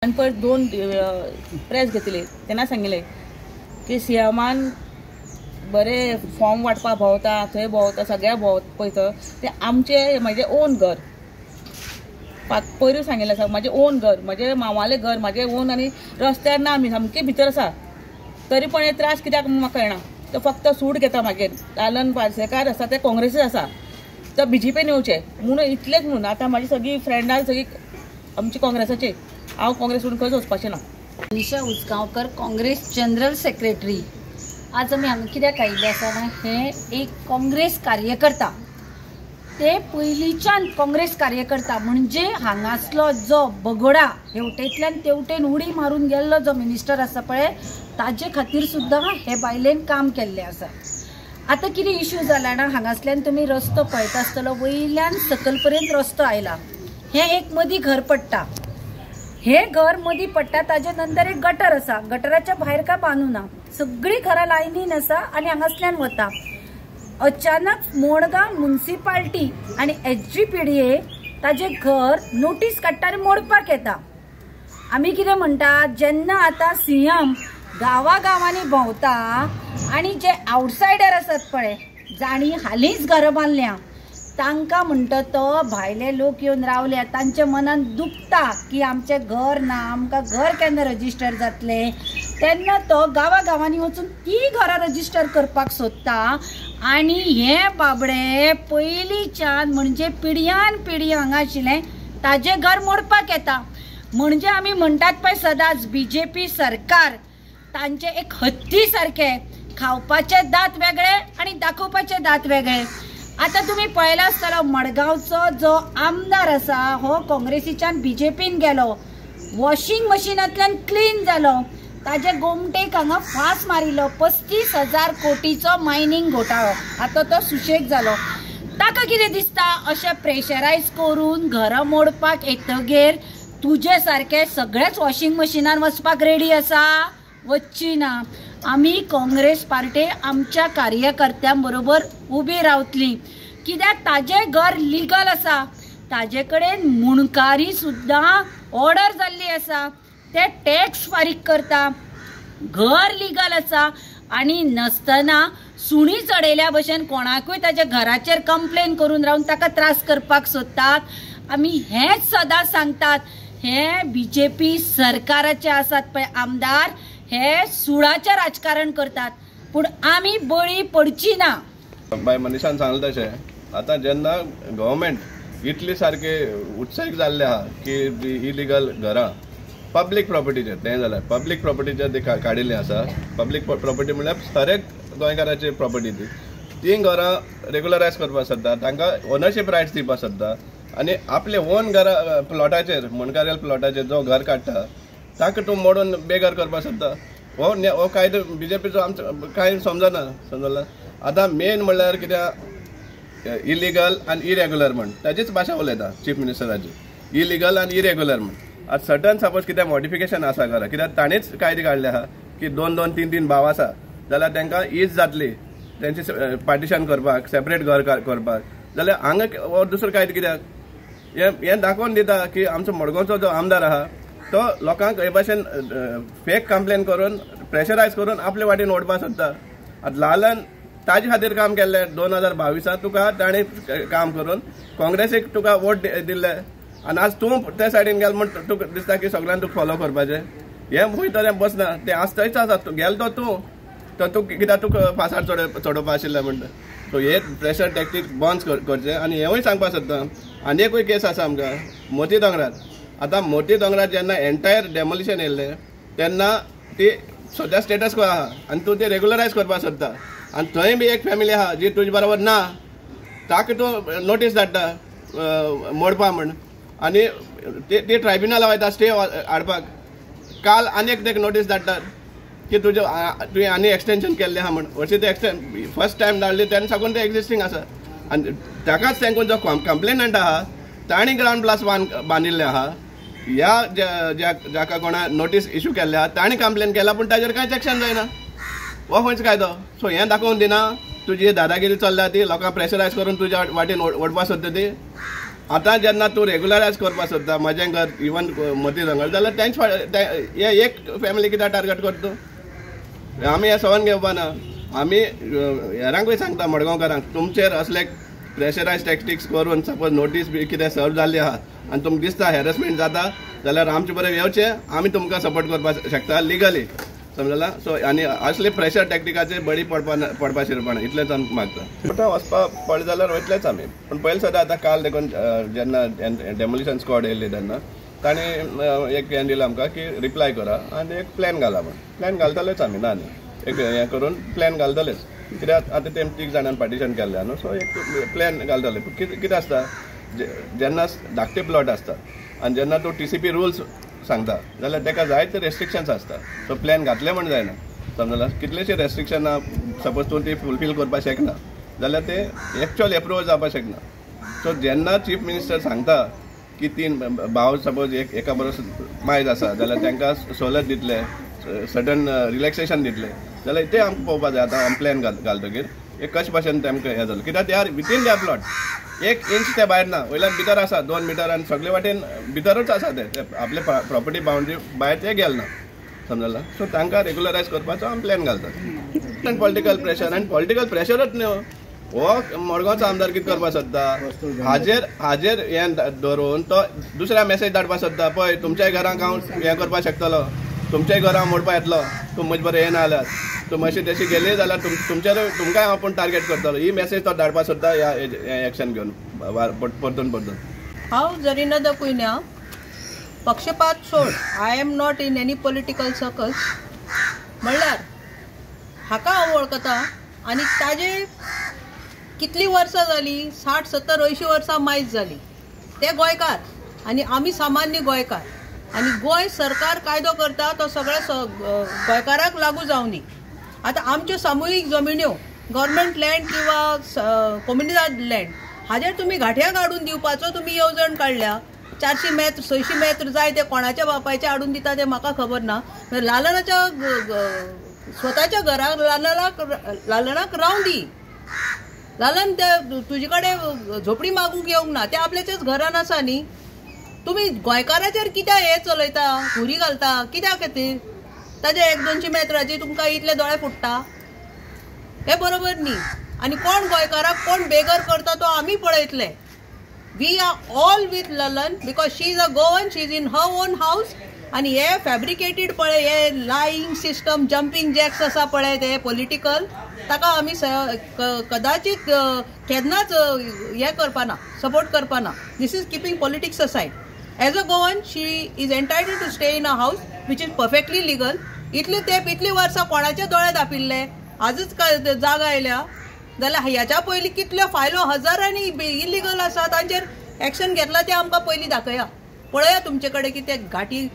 आनी पयर 2 प्रेस घेतली तेन्ना सांगिल्लें की सीएमान बरें फॉर्म वांटपाक भोंवता, थंय भोंवता, सगळ्या भोंवता पळयता, तें आमचें म्हजें ओन घर, पयरूय सांगिल्लें आसा, म्हजें ओन घर, म्हजें मामालें घर, म्हजें ओन, आनी रस्त्यार ना, आमी सामकें भितर आसा, तरी पण हे त्रास कित्याक म्हाका कळना। तो फक्त सूट घेता मागीर लालन पार्सेकार आसा ते काँग्रेसीच आसा, तो बीजेपीन येवचें म्हणून इतलेंच म्हणून आतां म्हाजी सगळीं फ्रेंडां सगळीं आमची काँग्रेसाची, हांव काँग्रेस सोडून खंयच वचपाचें ना। मनीषा उजगांवकर, काँग्रेस जनरल सेक्रेटरी। आज आमी हांगा कित्याक आयिल्ले आसा, हे एक काँग्रेस कार्यकर्ता, ते पयलींच्यान काँग्रेस कार्यकर्ता म्हणजे हांगासलो जो बगोडा हेवटेंतल्यान तेवटेन उडी मारून गेल्लो जो मिनिस्टर आसा पळय, ताजे खातीर सुद्दां हे बायलेन काम केल्लें आसा। आतां कितें इश्यू जाला ना, हांगासल्यान तुमी रस्तो पळयता आसतलो, वयल्यान सकयल पर्यंत रस्तो आयला, हें एक मदीं घर पडटा, हें घर मदीं पडटा, ताजे नंतर एक गटर आसा, गटराच्या भायर काय बांदू ना, सगळीं घरां लायनीन आसा आनी हांगासल्यान वता। अचानक मडगांव मुन्सिपाल्टी आनी SGPDA ताजें घर नोटीस काडटा आनी मोडपाक येता। आमी कितें म्हणटा, जेन्ना आतां सीएम गांवागांवांनी भोंवता आनी जे आवटसायडर आसात पळय, जांणी हालींच घरां बांदल्या, तांकां म्हणटा तो भायले लोक येवन रावल्या, तांच्या मनान दुखता की आमचें घर ना, आमकां घर केन्ना रजिस्टर जातलें, तेन्ना तो गांवागांवांनी वचून ती घरां रजिस्टर करपाक सोदता। आनी हे बाबडे पयलींच्यान म्हणजे पिढयान पिढी हांगा आशिल्लें ताजें घर मोडपाक येता। म्हणजे आमी म्हणटात पळय सदांच बीजेपी सरकार तांचे एक हत्ती सारकें, खावपाचे दांत वेगळे आनी दाखोवपाचे दांत वेगळे। आतां तुमी पळयला आसतलो मडगांवचो जो आमदार आसा हो काँग्रेसीच्यान बीजेपीन गेलो, वॉशिंग मशिनांतल्यान क्लीन जालो, ताजे गोमटेक हांगा फास मारिल्लो, 35,000 कोटीचो मायनींग घोटाळो, आतां तो सुशेग जालो। ताका कितें दिसता, अशें प्रेशरायज करून घरां मोडपाक येतगीर तुजे सारके सगळेच वॉशिंग मशिनान वचपाक रेडी आसा, वच्ची ना। आमी काँग्रेस पार्टी आमच्या कार्यकर्त्यां बरोबर उबी रावतली, कित्याक ताजें घर लिगल आसा, ताजे कडेन मुणकारी सुद्दां ऑर्डर जाल्ली आसा, ते टॅक्स फारीक करता, घर लिगल आसा, आनी नासतना सुणी चडयल्या भशेन कोणाकूय ताच्या घराचेर कंप्लेन करून रावन ताका त्रास करपाक सोदतात। आमी हेंच सदां सांगतात, हे बीजेपी सरकाराचे आसात पळय आमदार, हे सुडाचें राजकारण करतात, पूण आमी बळी पडची ना। बाय मनीषान सांगलें तशें आतां जेन्ना गव्हर्मेंट इतली सारके उत्साहीक जाल्ले आहा की इलिगल घरां पब्लीक प्रॉपर्टीचे, तें जाल्यार पब्लीक प्रॉपर्टीचे ते काडिल्लें आसा, पब्लीक प्रॉपर्टी म्हणल्यार हर एक गोंयकाराची प्रॉपर्टी ती, तीं घरां रेगुलरायज करपाक सोदता, तांकां ओनरशीप रायट्स दिवपाक सोदता, आनी आपले ओन घरां प्लॉटाचेर, मुणकारेल प्लॉटाचेर जो घर काडटा ताका तूं मोडून बेघर करपाक सोदता। हो कायदो बीजेपीचो आमचो कांय समजना, समजला। आतां मेन म्हणल्यार कित्याक इलिगल आनी इरेगुलर म्हण ताचीच भाशा उलयता चीफ मिनिस्टराची, इलिगल आनी इरेगुलर म्हण। आतां सर्टन सपोज कितें मॉडिफिकेशन आसा घरा, कित्याक ताणेंच कायदे काडले आहा की 2 2 3 3 भाव आसा जाल्यार तांकां is जातली तेंचे पार्टिशन करपाक, सेपरेट घर करपाक, जाल्यार हांगा हो दुसरो कायदो कित्याक, हें दाखोवन दिता की आमचो मडगांवचो जो आमदार आहा तो लोकांक हे भाशेन फेक कंप्लेन करून प्रेशरायज करून आपले वाटेन ओडपाक सोदता। आतां लालन ताजे खातीर काम केल्लें 2022 तुका ताणें काम करून काँग्रेसीक तुका वोट दिल्ले, आनी आज तूं त्या सायडीन गेल म्हण तुका दिसता की सगळ्यांक तुका फॉलो करपाचें, हें खंय तरें बसना, तें आज थंयच आसा, गेल तो तूं, तो तूं कित्याक तुका फासार चडोवपा आशिल्लें म्हणटा। सो हे प्रेशर टॅक्टीक बंद करचें। आनी हेंवूय सांगपाक सोदता, आनी एकूय केस आसा आमकां मोती दोंगरार। आतां मोती दोंगरार जेन्ना एंटायर डेमोलिशन येयल्लें तेन्ना ती सद्या स्टेटस को आहा आनी तूं ते रेगुलरायज करपाक सोदता, आनी थंय बी एक फॅमिली आहा जी तुजे बरोबर ना, ताका तूं नोटीस धाडटा मोडपा म्हण, आनी ती ट्रायब्युनला वयता स्टे हाडपाक। काल आनी एक तेका नोटीस धाडटात की तुजें तुवें आनी एक्सटेंशन केल्लें आहा म्हण, हरशीं तें एक्सटेंड फर्स्ट टायम धाडली तेन्ना साकून तें एक्जिस्टींग आसा, आनी ताकाच तेंकून जो कंप्लेनंट आहा तांणी ग्रावंड प्लस बांदिल्लें आहा, ह्या जाका कोणा नोटीस इशू केल्ले आहा तांणी कंप्लेन केला, पूण ताजेर कांयच एक्शन जायना, हो खंयचो कायदो? सो हें दाखोवन दिना तुजी दादागिरी चल्ल्या ती, लोकांक प्रेशरायज करून तुज्या वाटेन ओडपा सोदता ती। आतां जेन्ना तूं रेगुलरायज करपाक सोदता म्हजें घर इवन मदीं रंगळ जाल्यार तेंच हे एक फॅमिली कित्याक टार्गेट करता तूं? आमी हें सहन घेवपा ना. आमी हेरांकूय सांगता मडगांवकारांक, तुमचेर असले प्रेशरायज टॅक्टिक्स करून सपोज नोटीस बी कितें सर्व जाल्ली आहा आनी तुमकां दिसता हॅरसमेंट जाता जाल्यार आमचे बरोबर येवचें, आमी तुमकां सपोर्ट करपाक शकता लिगली, समजला. सो आनी असले प्रेशर टॅक्टिकाचेर बळी पडपा शिरपणा इतलेंच आमकां मागता. आतां वचपा पडलें जाल्यार वयतलेच आमी, पूण पयलीं सदां आतां काल देखून जेन्ना डेमोलिशन स्कॉड येयल्ली तेन्ना तांणी एक हें दिलां आमकां की रिप्लाय करा आनी एक प्लॅन घाला म्हूण. प्लॅन घालतलेच आमी, ना न्ही, एक हें करून प्लॅन घालतलेच, कित्याक आतां ते 3 जाणांनी पार्टिशन केल्लें न्हू, सो एक प्लॅन घालतले. कितें आसता जेन्ना धाकटे प्लॉट आसता आनी जेन्ना तूं TCP rules सांगता जाल्यार ताका जायते रेस्ट्रिक्शन्स आसता. सो प्लॅन घातले म्हण जायना, समजला. कितलेशे रेस्ट्रिक्शनां सपोज तूं ती फुलफील करपाक शकना जाल्यार ते एक्चुअल एप्रुवल जावपाक शकना. सो जेन्ना चीफ मिनिस्टर सांगता की 3 भाव सपोज एका बरोबर मायज आसा जाल्यार तांकां सवलत दितले, सडन रिलॅक्सेशन दितले, जाल्यार ते आमकां पळोवपाक जाय. आतां आमी प्लॅन घालतकीर एक कशे भाशेन तेमकां हें जालें, कित्याक they are within their plot, 1 inch ते भायर ना, वयल्यान भितर आसा 2 मिटर आनी सगळे वाटेन भितरूच आसा ते आपले प्रॉपर्टी बाउंड्री भायर ते गेले ना, समजला. सो तांकां रेगुलरायज करपाचो आमी प्लॅन घालतात. आनी पॉलिटिकल प्रेशर, आनी पॉलिटिकल प्रेशरूच न्हू, हो मडगांवचो आमदार कितें करपाक सोदता, हाजेर हें दवरून तो दुसऱ्या मॅसेज धाडपाक सोदता, पळय तुमच्याय घरांक हांव हें करपाक शकतलो, तुमच्याय घरां मोडपा येतलो, तूं म्हजे बरें येना जाल्यार, तूं मातशी तशी गेली जाल्यार तुमचेर तुमकांय हांव पूण टार्गेट करतलो, ही मॅसेज तो धाडपाक सोदता ह्या एक्शन घेवन परतून परतून. हांव जरीना the कुयन्या, पक्षपात सोड, I am not in any political circles, म्हणल्यार हाका हांव वळखता आनी ताजे कितलीं वर्सां जालीं, 60, 70, 80 वर्सां मायज जालीं. ते गोंयकार आनी आमी सामान्य गोंयकार, आनी गोंय सरकार कायदो करता तो सगळ्या गोंयकाराक लागू जावनी. आतां आमच्यो सामुहीक जमिन्यो, गव्हर्मेंट लँड किंवा कोम्युनिदाद लँड, हाजेर तुमी घाट्यांक हाडून दिवपाचो तुमी येवजण काडल्या. 400 मेत्र 600 मेत्र जाय ते कोणाच्या बापायचे हाडून दिता ते म्हाका खबर ना. लालनाच्या स्वताच्या घराक लालनाक रावूं दी, लालन ते तुजे कडेन झोपडी मागूंक येवंक ना, ते आपल्याच्याच घरान आसा न्ही. तुमी गोंयकाराचेर कित्याक हें चलयता, घुरी घालता कित्या खातीर? ताजे 100-200 मेत्राची तुमकां इतले दोळे फुट्टा, हें बरोबर न्ही. आनी कोण गोंयकाराक कोण बेगर करता तो आमी पळयतले. We are all with Lalan because she is a Goan, she is in her own house. आनी हे फॅब्रिकेटेड पळय, हे लायींग सिस्टम, जंपींग जॅक्स आसा पळय, ते पॉलिटिकल, ताका आमी कदाचित केन्नाच हें करपाना, support करपाना. This is keeping politics aside. As a Goan she is entitled to stay in a house which is perfectly legal. इतले तेंप इतली वर्सां कोणाच्या दोळे दापिल्ले, आजच जागा आयल्या जाल्यार ह्याच्या पयलीं कितल्यो फायलो हजारांनी इलिगल आसा, तांचेर एक्शन घेतला ते आमकां पयलीं दाखया, पळया तुमचे कडेन कितें घाटी.